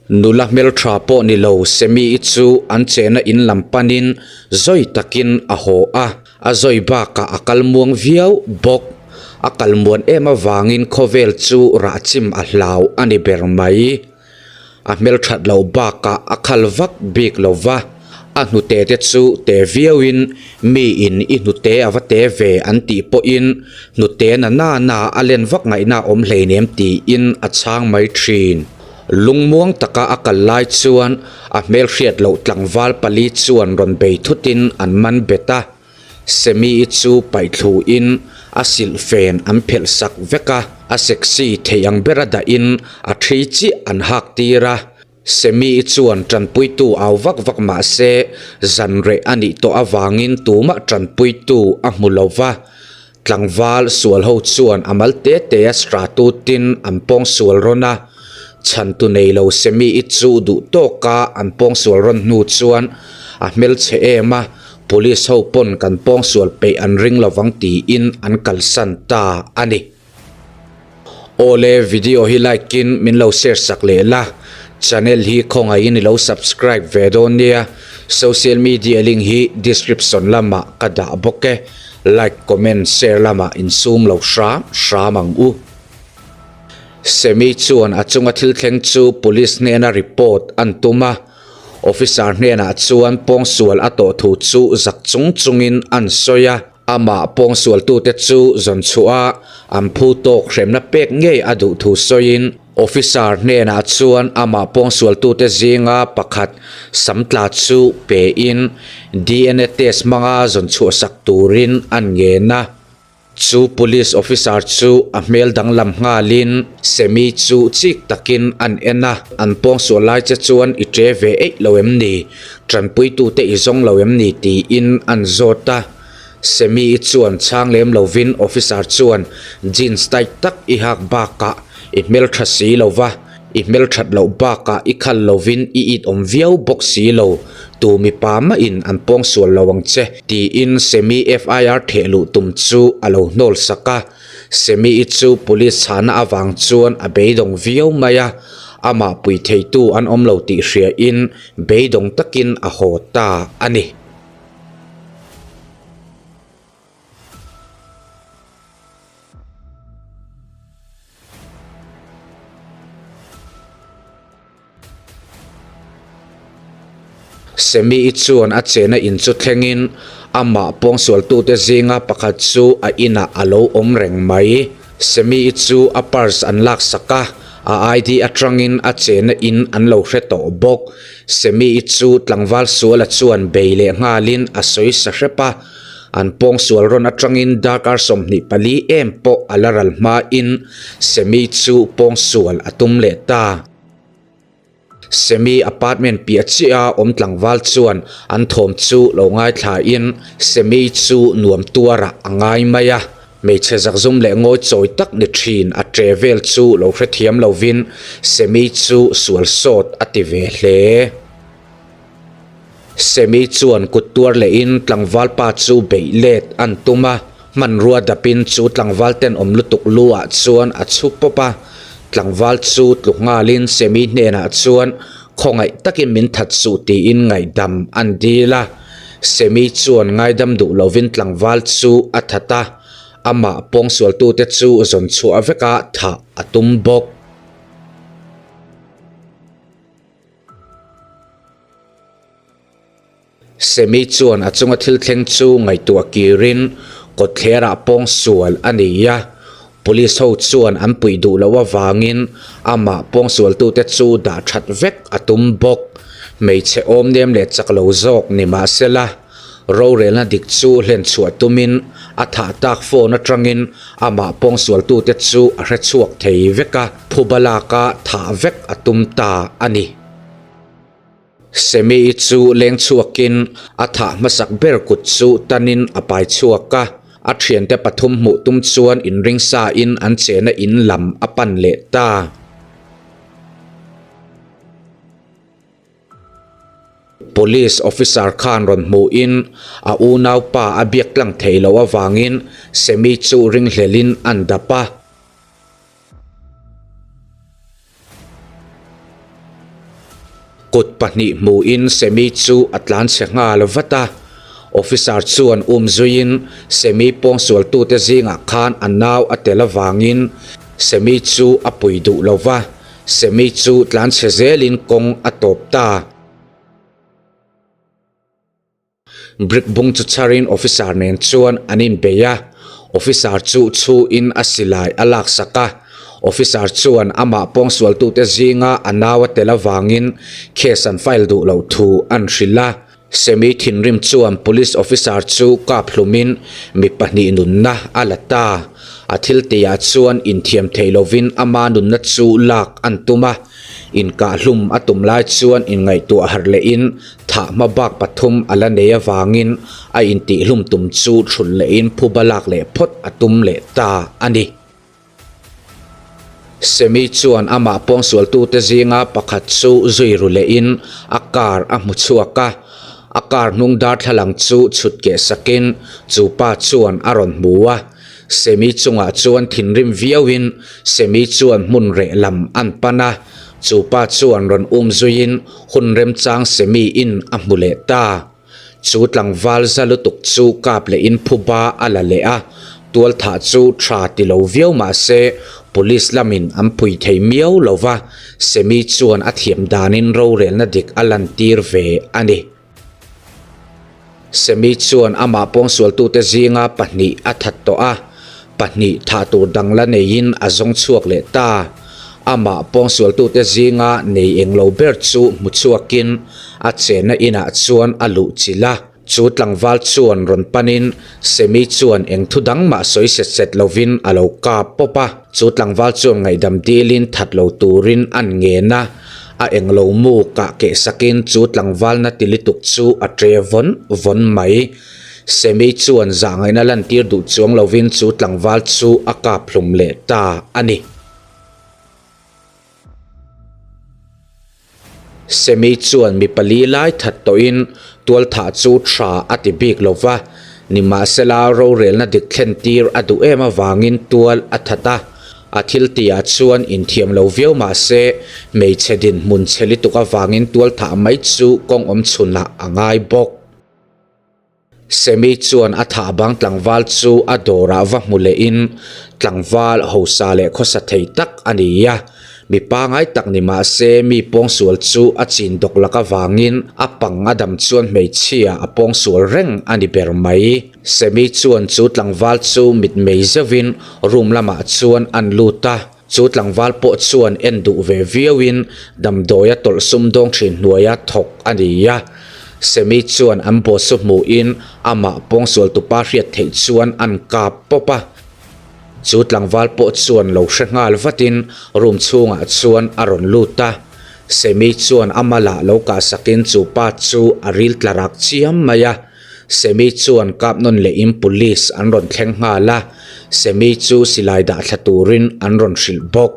Nula hmeltha pawh ni lo Semi-i chu an chehna in lam panin zawi takin a haw a, a zawi bakah a kal muang viau bawk. A kal muan em avangin khawvel chu rah chim a hlau a ni ber mai. A hmelthat loh bakah a khal vak bik lo va, a hnute te chu te viauin miin i hnute a va te ve an tih pawhin hnute na na na a len vak ngaihna a awm hleinem tiin a chhang mai thin. Lungmuang taka a kal lai chuan a hmelhriat loh tlangval pali chuan rawn bei thutin an man bet a. Semi-i chu paihthluin a silhfen an phelh sak vek a, a sexy thei ang bera dahin a thi chiah an hak tir a. Semi-i chuan tanpuitu au vak vak mah se zan reh a nih tawh avangin tumah tanpuitu a hmu lo va. Tlangval sual ho chuan a mal te te a stratutin an pawng sual rawn a, chhantu nei lo Semi-i chu duh tawka an pawng sual rawn hnu chuan a hmelchhe em a, Police ho pawn kan pawng sual peih an ring lovang tiin an kalsan ta a ni. Awle video hi like in min lo share sak leh la, channel hi khawngaihin i lo subscribe ve dawn nia, social media link hi description lamah ka dah bawk e, like comment share lamah insum lo hram hram ang u. Semi chuan a chunga thil thleng chu police hnena report an tum a, officer hnenah chuan pawngsual a tawh thu chu zak chung chungin an sawi a. Amah pawngsualtute chu zawn chhuah a, an phu tawk hremna pek ngei a duh thu sawiin officer hnenah chuan amah pawngsualtute zinga pakhat samtla chu pein dna test hmanga zawn chhuahsak turin an ngen a. Chu police officer chu a hmel danglam nghalin Semi chu chik takin an en a, an pawngsual lai che chuan i ṭe ve eih lo em ni? Ṭanpuitute i zawng lo em ni? tiin an zawt a. Semi-i chuan chhang lem lovin officer chuan jeans tight tak i hak bakah i hmeltha si lo va, i hmelthat loh bakah i khal lovin i it awm viau bawk si lo, tu mipa mahin an pawngsual lo ang che, tiin Semi FIR theh luh tum chu a lo hnawl sak a. Semi-i chu police chhahna avang chuan a beidawng viau mai a, amah pui theitu an awm lo tih hriain beidawng takin a haw ta a ni. Semi-i chuan a chena in chu thlengin amah pawngsualtute zinga pakhat chu a inah a lo awm reng mai. Semi-i chu a purse an laksak a, a ID atangin a chena in an lo hre tawh bawk. Semi-i chu tlangval suala chuan bei leh nghalin a sawi sa hrep a, an pawngsual rawn atangin darkar 24 em pawh a la ral hmain Semi chu pawngsual a tum leh ta. Semi apartment piah chiah a awm tlangval chuan an thawm chu lo ngaithlain Semi chu nuam tuarah a ngai mai a, hmeichhe zakzum leh ngawi chawi tak ni thin a che vel chu lo hrethiam lovin Semi chu sual sawt a ti ve hle. Semi chuan kut tuar lehin tlangval pa chu beih let an tum a, hmanrua dapin chu tlangval tenawm lutuk lu ah chuan a chhu pawp a, tlangval chu tlu nghalin Semi hnenah chuan khawngaih takin min that suh tiin ngaihdam an dil a, Semi chuan ngaidam duh lovin tlangval chu a that a, amah pawngsualtute chu zawn chhuah veka thah a tum bawk. Semi chuan a chunga thil thleng chu ngaihtuah kirin kawtthlerah pawng sual a ni a, police ho chuan an puih duh loh avangin amah pawng sualtute chu dah that vek a tum bawk. Hmeichhe awm nem leh chak lo zawk ni mahsela, Rorelna dik chu hlen chhuah tumin a thah tak phone atangin amah pawngsualtute chu a hre chhuak thei vek a, phuba laka thah vek a tum ta a ni. Semi-i chu leng chhuakin a thah hmasak ber kut chu tanin a pai chhuak a, a thiante pathum hmuh tum chuan inring sain an chena in lam a pan leh ta. Police officer khan rawn hmuhin a unaupa a biak tlang theih loh avangin Semi chu ringhlelin an dap a. Kut pahnih hmuhin Semi chu a tlanchhe nghal vat a. Officer chuan um zuiin Semi pawngsualtute zingah khan a nau a tel avangin Semi chu a pui duh lo va, Semi chu tlanchhe zelin kawng a tawp ta. Brick bung chu chharin officer nen chuan an inbei a, officer chu chhuin a silai a laksak a, officer chuan amah pawngsualtute zinga a nau a tel avangin case an file duh loh thu an hrilh a. Semi thinrim chuan police officer chu kap hlumin mi pahnih nunna a la ta. A thil tihah chuan inthiam thei lovin ama nunna chu lak an tum a. Inkahlum a tum lai chuan inngaihtuah harh lehin thah hma bak pathum a la nei avangin a intihhlum tum chu thulh lehin phuba lak leh phawt a tum leh ta a ni. Semi chuan amah pawngsualtute zinga pakhat chu zui ru lehin a car a hmu chhuak a, a car hnung darthlalang chu chhut keh sakin chu pa chuan a rawn hmu a. Semi chungah chuan thinrim viauin Semi chuan hmun reh lam an pan a, chu pa chuan rawn um zuiin hun remchang Semi in a hmu leh ta. Chu tlangval za lutuk chu kap lehin phuba a la leh a, tualthah chu tha ti lo viau mah se police lamin an pui thei miau lo va, Semi chuan a thiam danin rorelna dik a lantir ve a ni. Semi chuan amah pawngsualtute zinga pahnih a that tawh a, pahnih thah tur dang la neiin a zawng chhuak leh ta. Amah pawngsualtute zinga nei eng lo ber chu hmu chhuakin a chenna inah chuan a luh chilh a. Chu tlangval chuan rawn panin Semi chuan eng thu dang mah sawi set set lovin a lo kap pawp a. Chu tlangval chuan ngaihdam dilin that lo turin an ngen a. A englo mu kah keh sakin chu tlangvalna ti lutuk chu a ṭe vawn vawn mai. Semi chuan zahngaihna lantir duh chuang lovin chu tlangval chu a kap hlum leh ta a ni. Semi chuan mi pali lai that tawhin tualthah chu tha a ti bik lo va, nimahsela rorelna dik thlentir a duh em avangin tual a that a. A thil tihah chuan inthiam lo viau mah se, hmeichhe dinhmun chhe lutuk avangin tualthah mai chu kawng awm chhunah a ngai bawk. Semi chuan a thah bang tlangval chu a dawrah va hmu lehin tlangval hausa leh khawsa thei tak a ni a. Mi pangai tak ni mah se mi pawngsual chu a chin dawk lak avangin a pang a dam chuan hmeichhia a pawngsual reng a ni ber mai. Semi chuan chu tlangval chu mitmei zeuhin room lamah chuan an lut a, chu tlangval pawh chuan en duh ve viauin damdawia tawlh sumdawng thin hnuaia thawk a ni a. Semi chuan an boss chu hmuhin amah pawngsual tupa hriat theih chuan an kap pawp a. Chu tlangval pawh chuan lo hre nghal vatin room chhungah chuan a rawn lut a. Semi chuan a malah lo kahsakin chu pa chu a ril tla rak chiam mai a. Semi chuan kap nawn lehin police an rawn thleng nghal a, Semi chu silai dah thla turin an rawn hrilh bawk.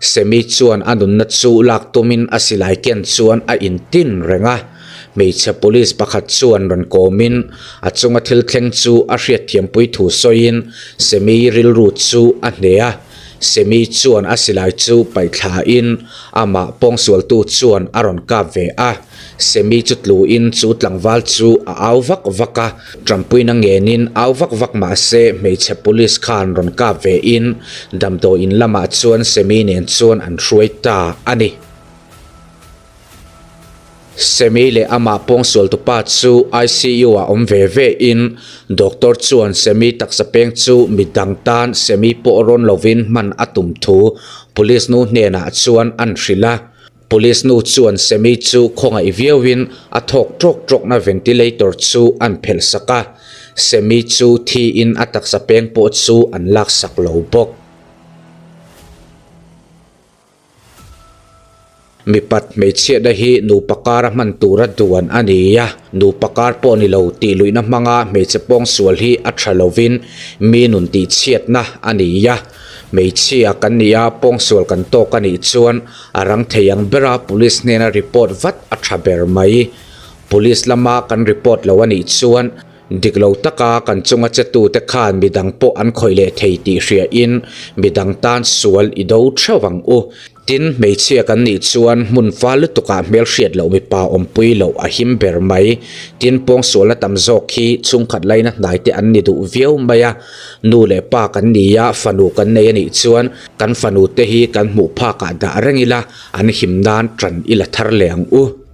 Semi chuan a nunna chu lak tumin a silai ken chuan a intin reng a. Hmeichhe police pakhat chuan rawn kawmin a chunga thil thleng chu a hriatthiampui thu sawiin Semi rilru chu a hne a. Semi chuan a silai chu paih thlain amah pawngsualtu chuan a rawn kap ve a. Semi chu tluin chu tlangval chu a au vak vak a, Trumpuina ngenin au vak vak mah se hmeichhe police khan rawn kap ve in damdawiin lamah chuan Semi nen chuan an hruai ta a ni. Semi leh amah pawngsualtupa chu ICU ah awm ve ve in doctor chuan Semi taksa peng chu midang tan Semi pawh rawn lovin hman a tum thu police nu hnenah chuan an hrilh a. Police nu chuan Semi chu khawngaih viauin a thawk tawk tawkna ventilator chu an phelh sak a, Semi chu thiin a taksa peng pawh chu an laksak lo bawk. Mipat hmeichhiatna hi nupa kara hman tura duan a ni a, nupa kar pawh ni lo tih luihna hmanga hmeichhe pawngsual hi a tha lovin mi nun tihchhiatna a ni a. Hmeichhia kan ni a, pawngsual kan tawk a nih chuan a rang thei ang bera police hnena report vat a tha ber mai. Police lama kan report lo a nih chuan Dik lo taka kan chunga chetute khan midang pawh an khawih leh thei tih hriain midang tan sual i do theuh ang u. Tin, hmeichhia kan nih chuan hmun fal lutukah hmelhriat loh mipa awmpui loh a him ber mai. Tin, pawngsualna tam zawk hi chhungkhat laina hnaite an ni duh viau mai a. Nu leh pa kan ni a, fanu kan nei a nih chuan kan fanu te hi kan hmuh phakah dah reng ila, an him nan tan i la thar leh ang u.